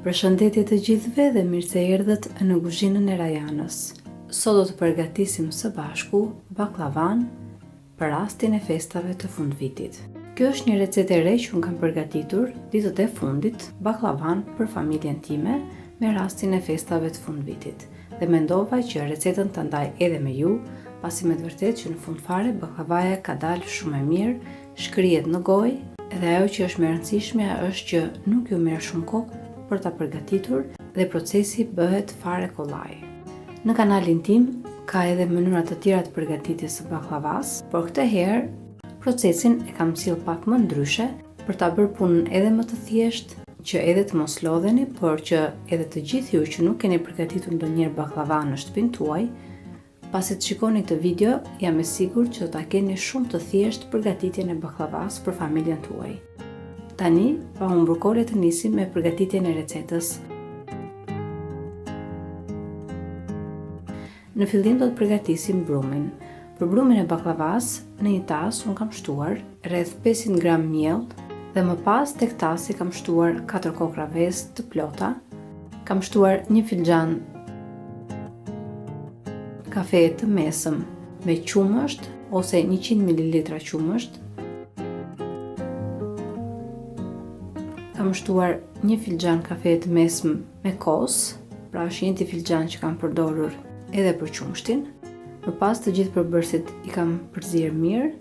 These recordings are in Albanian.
Përshëndetje të gjithëve dhe mirë se erdhët në kuzhinën e Rajanës. Sot do të përgatisim së bashku bakllavan për rastin e festave të fundvitit. Kjo është një recetë e re që unë kam përgatitur ditët e fundit, bakllavan për familjen time me rastin e festave të fundvitit. Dhe mendova që recetën ta ndaj edhe me ju, pasi me të vërtetë që në fund fare bakllavaja ka dalë shumë e mirë Shkrihet në gojë dhe ajo që është më e rëndësishmja është që nuk ju merr shumë kohë për ta përgatitur dhe procesi bëhet fare kollaj. Në kanalin tim ka edhe mënyra të tjera të përgatitjes së bakllavasë, por këtë herë procesin e kam sjellë pak më ndryshe për ta bërë punën edhe më të thjeshtë, që edhe të mos lodheni, por që edhe të gjithë ju që nuk keni përgatitur ndonjëherë bakllava në shtëpinë tuaj, Pasi të shikoni këtë video, jam e sigurt që do ta keni shumë të thjeshtë përgatitjen e bakllavasë për familjen tuaj. Tani, pa humbur kohë le të nisim me përgatitjen e recetës. Në fillim do të përgatisim brumin. Për brumin e bakllavasë, në një tas unë kam shtuar rreth 500 gram miell dhe më pas tek tasi kam shtuar 4 kokrra vezë të plota, kam shtuar një filxhan kafe të mesëm me qumësht ose 100 ml qumësht. Kam shtuar një filxhan kafe të mesëm me kos, pra është i njëjti filxhan që kam përdorur edhe për qumështin. Më pas të gjithë përbërësit i kam përzier mirë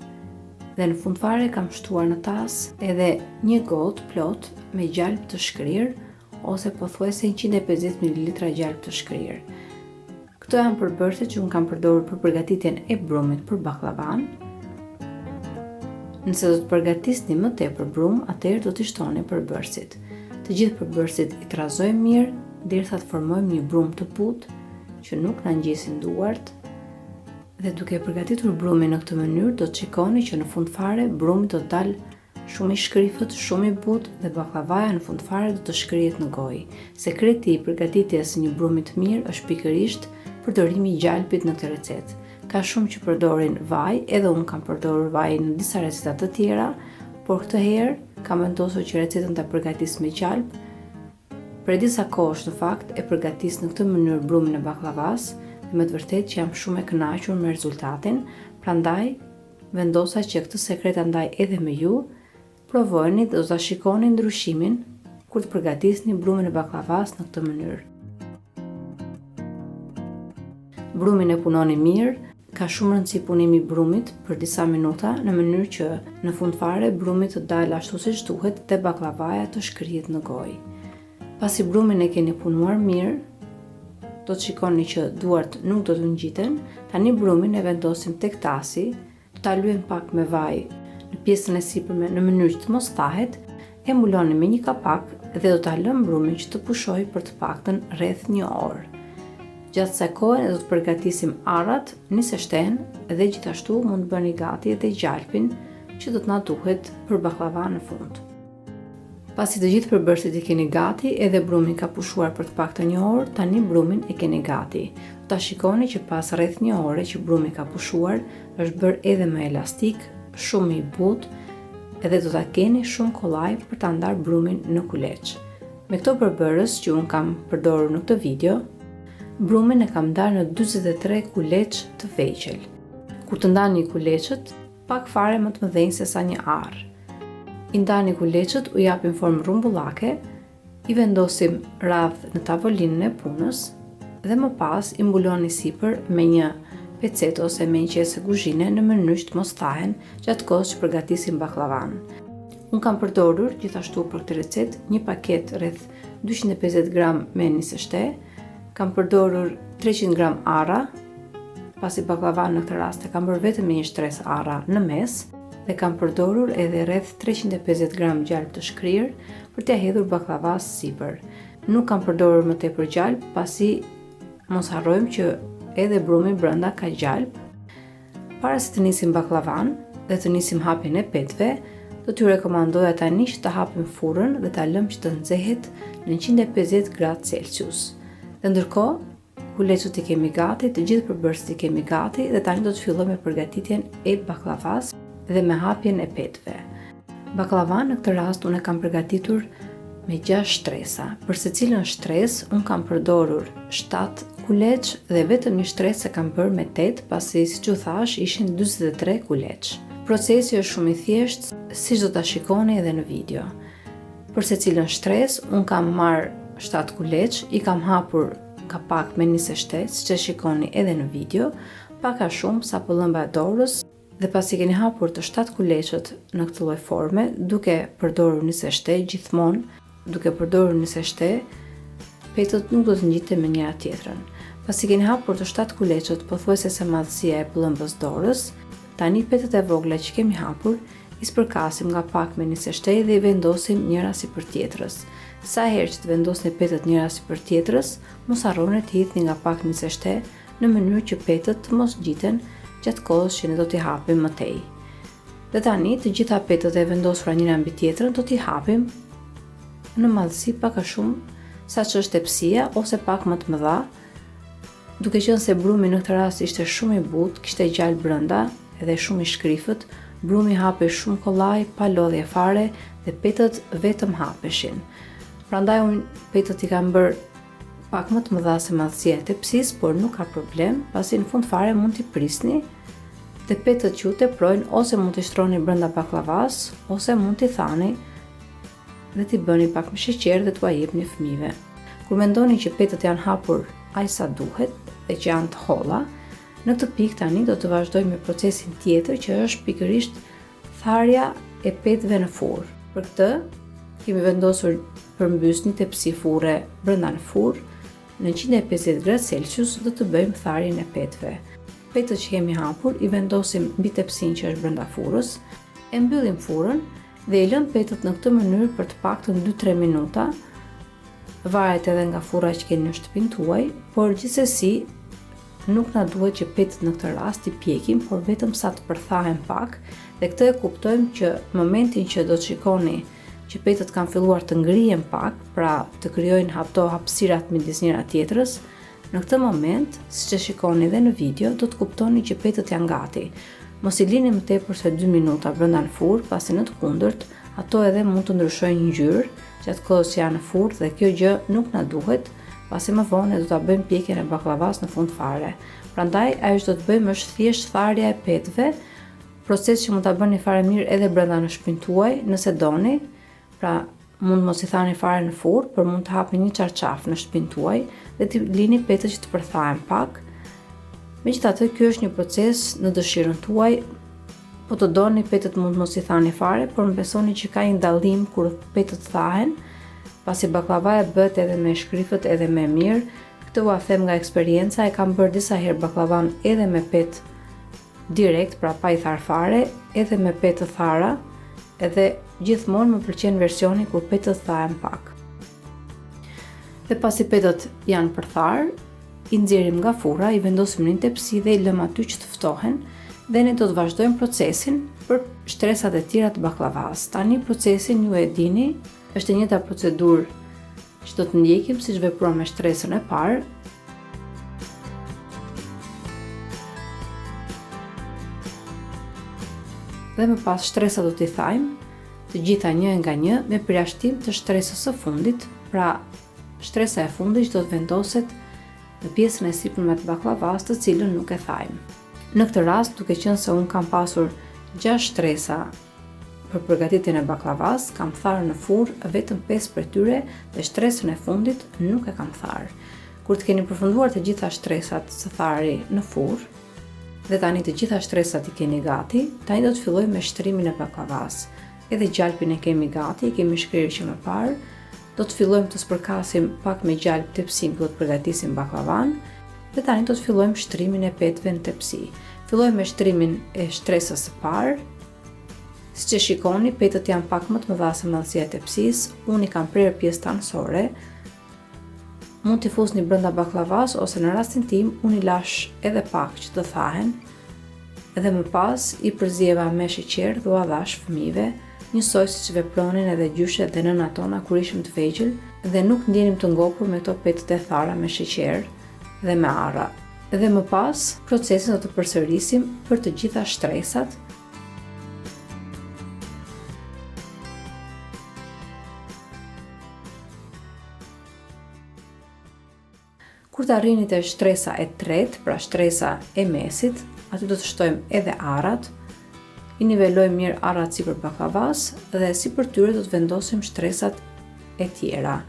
dhe në fund fare kam shtuar në tas edhe një gotë plot me gjalpë të shkrirë ose pothuajse 150 ml gjalpë të shkrirë. Këto janë përbërësit që unë kam përdorur për përgatitjen e brumit për bakllavan. Nëse do të përgatisni më tepër brumë, atëherë do t'i shtoni përbërësit. Të gjithë përbërësit i trazojmë mirë derisa të formojmë një brumë të butë që nuk na ngjisin duart. Dhe duke përgatitur brumin në këtë mënyrë, do të shikoni që në fund fare brumi do të dalë Shumë i shkrifët, shumë i butë dhe bakllavaja në fund fare do të shkrihet në gojë. Sekreti i përgatitjes së një brumi të mirë është pikërisht përdorimi i gjalpit në këtë recetë. Ka shumë që përdorin vaj, edhe unë kam përdorur vaj në disa receta të tjera, por këtë herë kam vendosur që recetën ta përgatis me gjalp. Prej disa kohësh në fakt e përgatis në këtë mënyrë brumin e bakllavasë dhe me të vërtetë që jam shumë e kënaqur me rezultatin, prandaj Vendosa që këtë sekret ta ndaj edhe me ju, provojeni dhe do ta shikoni ndryshimin kur të përgatisni brumin e bakllavasë në këtë mënyrë. Brumin e punoni mirë, ka shumë rëndësi punimi i brumit për disa minuta në mënyrë që në fund fare brumi të dalë ashtu siç duhet dhe bakllavaja të shkrihet në gojë. Pasi brumin e keni punuar mirë, do të shikoni që duart nuk do t'ju ngjiten. Tani brumin e vendosim tek tasi, do ta lyejmë pak me vaj në pjesën e sipërme në mënyrë që të mos thahet, e mbuloni me një kapak dhe do ta lëmë brumin që të pushojë për të paktën rreth një orë. Gjatë kësaj kohe ne do të përgatisim arrat, niseshtenë dhe gjithashtu mund të bëni gati edhe gjalpin që do të na duhet për bakllava në fund. Pasi të gjithë përbërësit i keni gati, edhe brumi ka pushuar për të paktën një orë, tani brumin e keni gati. Do ta shikoni që pas rreth një ore që brumi ka pushuar, është bërë edhe më elastik, shumë i butë edhe do ta keni shumë kollaj për ta ndarë brumin në kuleç. Me këto përbërës që unë kam përdorur në këtë video, brumin e kam ndarë në 43 kuleç të vegjël. Kur të ndani kuleçët, pak fare më të mëdhenj se sa një arrë. I ndani kuleçët, u japim formë rrumbullake, i vendosim radhë në tavolinën e punës dhe më pas i mbuloni sipër me një pecetë ose me një qese kuzhine në mënyrë që të mos thahen gjatë kohës që përgatisim bakllavanë. Unë kam përdorur gjithashtu për këtë recetë një paketë rreth 250 gram me niseshte, kam përdorur 300 gram arra, pasi bakllavanë në këtë rast e kam bërë vetëm me një shtresë arra në mes dhe kam përdorur edhe rreth 350 gram gjalpë të shkrirë për t'ia hedhur bakllavasë sipër. Nuk kam përdorur më tepër gjalpë, pasi mos harrojmë që edhe brumi brenda ka gjalpë. Para se të nisim bakllavanë dhe të nisim hapjen e petëve, do t'ju rekomandoja tani që të hapim furrën dhe ta lëmë që të nxehet në 150 gradë Celsius. Dhe ndërkohë, Kuleçët i kemi gati, të gjithë përbërësit i kemi gati dhe tani do të fillojmë me përgatitjen e bakllavasë dhe me hapjen e petëve. Bakllavanë në këtë rast unë e kam përgatitur me 6 shtresa. Për secilën shtresë unë kam përdorur 7 kuleç dhe vetëm një shtresë e kam bërë me 8, pasi siç ju thashë ishin 43 kuleç. Procesi është shumë i thjeshtë, siç do ta shikoni edhe në video. Për secilën shtresë unë kam marrë 7 kuleç, i kam hapur kapak me niseshte, siç e shikoni edhe në video, pak a shumë sa pëllëmba e dorës, Dhe pasi keni hapur të 7 kuleçët në këtë lloj forme, duke përdorur niseshte gjithmonë, duke përdorur niseshte, petët nuk do të ngjiten me njëra tjetrën. Pasi keni hapur të 7 kuleçët pothuajse sa madhësia e pëllëmbës dorës, tani petët e vogla që kemi hapur i spërkasim nga pak me niseshte dhe i vendosim njëra sipër tjetrës. Sa herë që të vendosni petët njëra sipër tjetrës, mos harroni të hidhni nga pak niseshte në mënyrë që petët të mos ngjiten gjatë kohës që ne do t'i hapim më tej. Dhe tani të gjitha petët e vendosura njëra mbi tjetrën do t'i hapim në madhësi pak a shumë sa që është tepsia ose pak më të mëdha, duke qenë se brumi në këtë rast ishte shumë i butë, kishte gjalpë brenda edhe shumë i shkrifët, brumi hapej shumë kollaj, pa lodhje fare dhe petët vetëm hapeshin. Prandaj unë petët i kam bërë pak më të mëdha se madhësia e tepsisë, por nuk ka problem, pasi në fund fare mund t'i prisni dhe petët që ju teprojnë ose mund t'i shtroni brenda bakllavas, ose mund t'i thani dhe t'i bëni pak me sheqer dhe t'ua jepni fëmijëve. Kur mendoni që petët janë hapur aq sa duhet dhe që janë të holla, në këtë pikë tani do të vazhdojmë me procesin tjetër që është pikërisht Tharja e petëve në furrë. Për këtë kemi vendosur përmbys një tepsi furre brenda në furrë, në 150 gradë Celsius do të bëjmë tharjen e petëve. Petët që kemi hapur i vendosim mbi tepsinë që është brenda furrës, e mbyllim furrën dhe i lëmë petët në këtë mënyrë për të paktën 2-3 minuta, varet edhe nga furra që keni në shtëpinë tuaj, por gjithsesi Nuk na duhet që petët në këtë rast t'i pjekim, por vetëm sa të përthahen pak dhe këtë e kuptojmë që momentin që do të shikoni që petët kanë filluar të ngrihen pak, pra të krijojnë ato hapësirat midis njëra tjetrës, në këtë moment, siç e shikoni dhe në video, do të kuptoni që petët janë gati. Mos i lini më tepër se 2 minuta brenda në furrë, pasi në të kundërt, ato edhe mund të ndryshojnë ngjyrë gjatë kohës që janë në furrë dhe kjo gjë nuk na duhet, pasi më vonë ne do ta bëjmë pjekjen e bakllavas në fund fare. Prandaj ajo që do të bëjmë është thjesht tharja e petëve, proces që mund ta bëni fare mirë edhe brenda në shtëpinë tuaj, nëse doni. Pra, mund mos i thani fare në furrë, por mund të hapni një çarçaf në shtëpinë tuaj dhe t'i lini petët që të përthahen pak. Megjithatë, ky është një proces në dëshirën tuaj. Po të doni petët mund mos i thani fare, por më besoni që ka një dallim kur petët thahen, pasi bakllavaja bëhet edhe më e shkrifët edhe më e mirë. Këtë ua them nga eksperienca, e kam bërë disa herë bakllavan edhe me petë direkt, pra pa i tharë fare, edhe me petë të thara, edhe gjithmonë më pëlqen versioni kur petët thahen pak. Dhe pasi petët janë përtharë, i nxjerrim nga furra, i vendosim në një tepsi dhe i lëmë aty që të ftohen dhe ne do të vazhdojmë procesin për shtresat e tjera të bakllavas. Tani procesin ju e dini, është e njëjta procedurë që do të ndjekim siç vepruam me shtresën e parë. Dhe më pas shtresat do t'i thajmë të gjitha një nga një me përjashtim të shtresës së fundit, pra Shtresa e fundit që do të vendoset në pjesën e sipërme të bakllavas, të cilën nuk e thajmë. Në këtë rast, duke qenë se unë kam pasur 6 shtresa për përgatitjen e bakllavas, kam tharë në furrë vetëm 5 prej tyre dhe shtresën e fundit nuk e kam tharë. Kur të keni përfunduar të gjitha shtresat së thari në furrë, dhe tani të gjitha shtresat i keni gati, tani do të fillojmë me shtrimin e bakllavas. Edhe gjalpin e kemi gati, e kemi shkrirë që më parë. Do të fillojmë të spërkasim pak me gjalp tepsinë ku do të përgatisim bakllavan dhe tani do të fillojmë shtrimin e petëve në tepsi. Fillojmë me shtrimin e shtresës së parë. Siç e shikoni, petët janë pak më të mëdha se madhësia e tepsisë. Unë i kam prerë pjesët anësore. Mund t'i fusni brenda bakllavas ose në rastin tim unë i lashë edhe pak që të thahen. Dhe më pas i përzieva me sheqer dhe ua dhashë fëmijëve, njësoj siç vepronin edhe gjyshet dhe nënat tona kur ishim të vegjël dhe nuk ndjenim të ngopur me këto petët e thara me sheqer dhe me arra. Dhe më pas, procesin do të përsërisim për të gjitha shtresat, Kur të arrini te shtresa e tretë, pra shtresa e mesit, aty do të shtojmë edhe arrat. I nivelojmë mirë arrat sipër baklavasë dhe sipër tyre do të vendosim shtresat e tjera.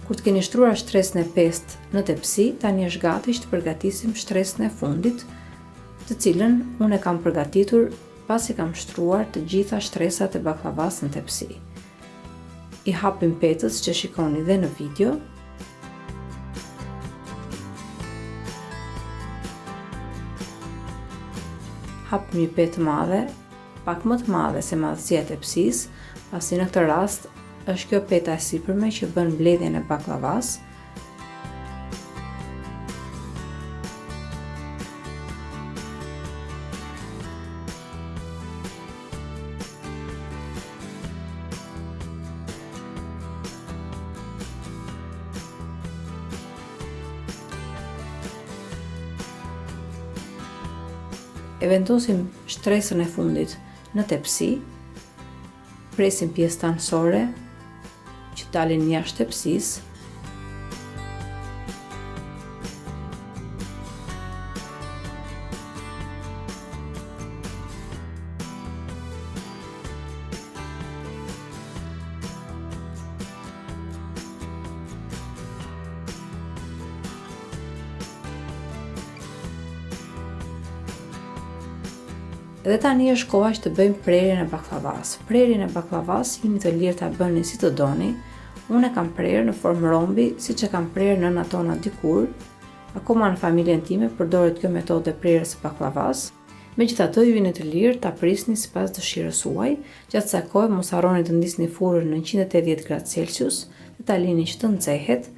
Kur të keni shtruar shtresën e pestë në tepsi, tani është gati që të përgatisim shtresën e fundit, të cilën unë e kam përgatitur pasi kam shtruar të gjitha shtresat e baklavasë në tepsi. I hapim petët siç e shikoni dhe në video. Hapim një petë të madhe pak më të madhe se madhësia e tepsisë, pasi në këtë rast është kjo peta e sipërme që bën mbledhjen e baklavasë. E vendosim shtresën e fundit në tepsi, presim pjesët anësore që dalin jashtë tepsisë, Dhe tani është koha që të bëjmë prerjen e baklavasë. Prerjen e baklavasë jeni të lirë ta bëni si të doni. Unë e kam prerë në formë rombi, siç e kanë prerë nënat tona dikur. Akoma në familjen time përdoret kjo metodë e prerjes së baklavasë. Megjithatë, ju jeni të lirë ta prisni sipas dëshirës suaj. Gjatë kësaj kohe mos harroni të ndizni furrën në 180 gradë Celsius dhe ta lini që të nxehet.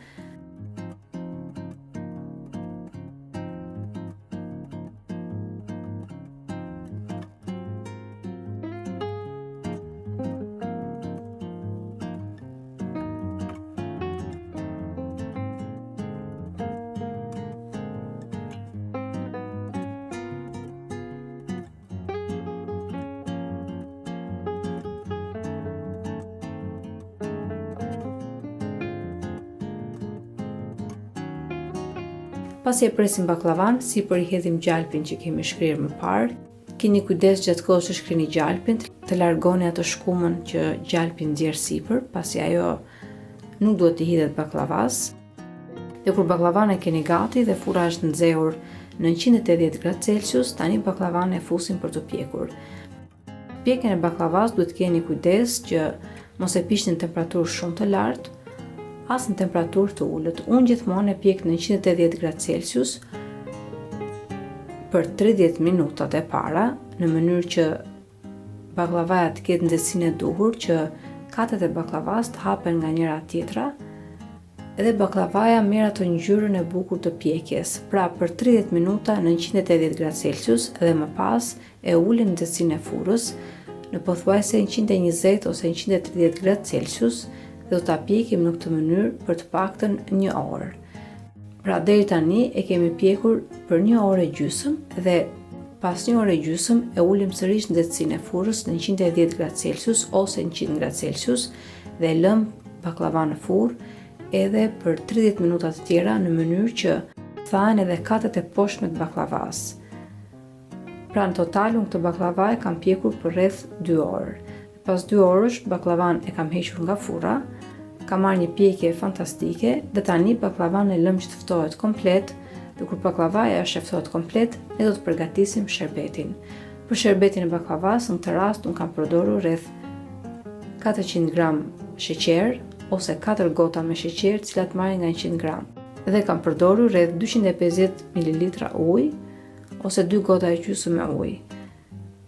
Pasi e presim bakllavanë, sipër i hedhim gjalpin që kemi shkrirë më parë. Kini kujdes gjatë kohës që shkrini gjalpin, të largoni atë shkumën që gjalpi nxjerr sipër, pasi ajo nuk duhet t'i hidhet bakllavasë. Dhe kur bakllavanë e keni gati dhe furra është nxehur në 180 gradë Celsius, tani bakllavanë e fusim për t'u pjekur. Pjekjen e bakllavasë duhet të keni kujdes që mos e piqni në temperaturë shumë të lartë, as në temperaturë të ulët. Unë gjithmonë e pjek në 180 gradë Celsius për 30 minutat e para, në mënyrë që Bakllavaja të ketë nxehtësinë e duhur që katet e bakllavasë të hapen nga njëra tjetra edhe bakllavaja merr atë ngjyrën e bukur të pjekjes, pra për 30 minuta në 180 gradë Celsius dhe më pas e ulim nxehtësinë e furrës në pothuajse 120 ose 130 gradë Celsius dhe do ta pjekim në këtë mënyrë për të paktën një orë. Pra deri tani e kemi pjekur për një orë e gjysmë dhe pas një orë e gjysmë e ulim sërish nxehtësinë e furrës në 110 gradë Celsius ose 100 gradë Celsius dhe e lëmë bakllavanë në furrë edhe për 30 minuta të tjera në mënyrë që thahen edhe katet e poshtme të bakllavasë. Pra në total unë këtë bakllava e kam pjekur për rreth 2 orë. Pas 2 orësh bakllavanë e kam hequr nga furra, ka marrë një pjekje fantastike dhe tani bakllavanë e lëmë që të ftohet komplet dhe kur bakllavaja është e ftohtë komplet, ne do të përgatisim sherbetin. Për sherbetin e bakllavasë, në këtë rast unë kam përdorur rreth 400 gram sheqer ose 4 gota me sheqer, të cilat marrin nga 100 gram. Dhe kam përdorur rreth 250 ml ujë ose 2 gota e gjysmë me ujë.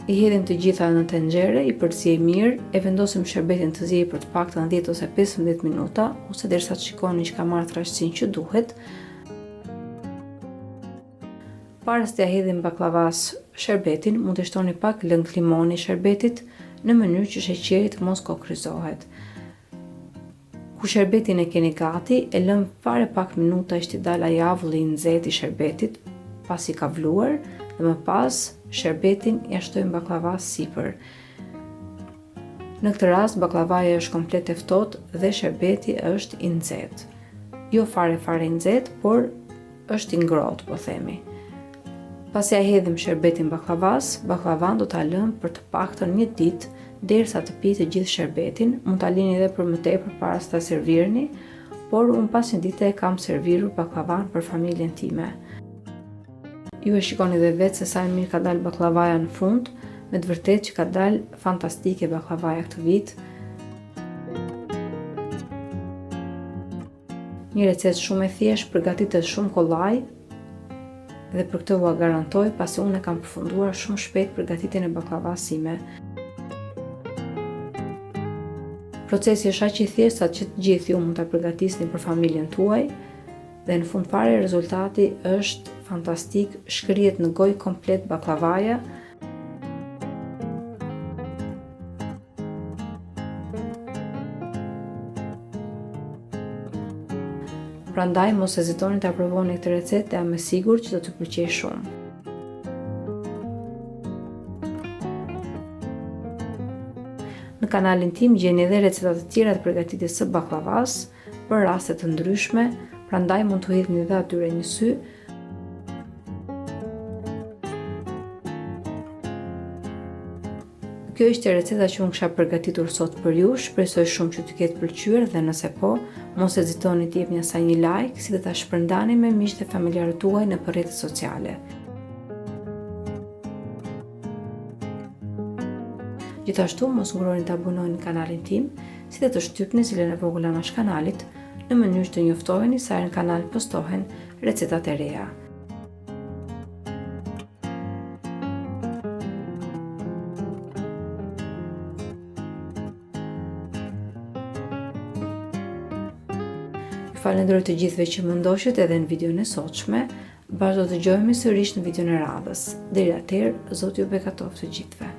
I hedhim të gjitha në tenxhere, i përziejmë mirë, e vendosim sherbetin të ziejë për të paktën 10 ose 15 minuta, ose derisa të shikoni që ka marrë trashësinë që duhet. Para se t'ia hedhim bakllavasë sherbetin, mund t'i shtoni pak lëng limoni sherbetit në mënyrë që sheqeri të mos kokrrizohet. Kur sherbetin e keni gati, e lëmë fare pak minuta që t'i dalë ai avulli i nxehtë i sherbetit, pasi ka vluar, dhe më pas sherbetin ia shtojmë bakllavasë sipër. Në këtë rast bakllavaja është komplet e ftohtë dhe sherbeti është i nxehtë. Jo fare fare i nxehtë, por është i ngrohtë, po themi. Pasi ia hedhim sherbetin bakllavasë, bakllavanë do ta lëmë për të paktën një ditë derisa të pijë të gjithë sherbetin, mund ta lini edhe për më tepër para se ta servirni, por unë pas një dite e kam servirur bakllavanë për familjen time. Ju e shikoni dhe vetë se sa e mirë ka dalë bakllavaja në fund, me të vërtetë që ka dalë fantastike bakllavaja këtë vit. Një recetë shumë e thjeshtë, përgatitet shumë kollaj dhe për këtë ua garantoj pasi unë e kam përfunduar shumë shpejt përgatitjen e bakllavasë sime. Procesi është aq i thjeshtë sa që të gjithë ju mund ta përgatisni për familjen tuaj dhe në fund fare rezultati është fantastik, shkrihet në gojë komplet bakllavaja. Prandaj mos hezitoni ta provoni këtë recetë dhe jam e sigurt që do t'ju pëlqejë shumë. Në kanalin tim gjeni edhe receta të tjera të përgatitjes së bakllavasë për raste të ndryshme, prandaj mund t'u hidhni dhe atyre një sy Kjo ishte receta që unë kisha përgatitur sot për ju, shpresoj shumë që t'ju ketë pëlqyer dhe nëse po, mos hezitoni t'i jepni asaj një like, si dhe ta shpërndani me miqtë dhe familjarët tuaj nëpër rrjetet sociale. Gjithashtu, mos nguroni të abononi në kanalin tim, si dhe të shtypni zilen e vogël anash kanalit, në mënyrë që të njoftoheni sa herë në kanal postohen recetat e reja. Ju falenderoj të gjithëve që më ndoqët edhe në videon e sotshme. Bashkë do të dëgjohemi sërish në videon e radhës. Deri atëherë, Zoti ju begatoftë të gjithëve.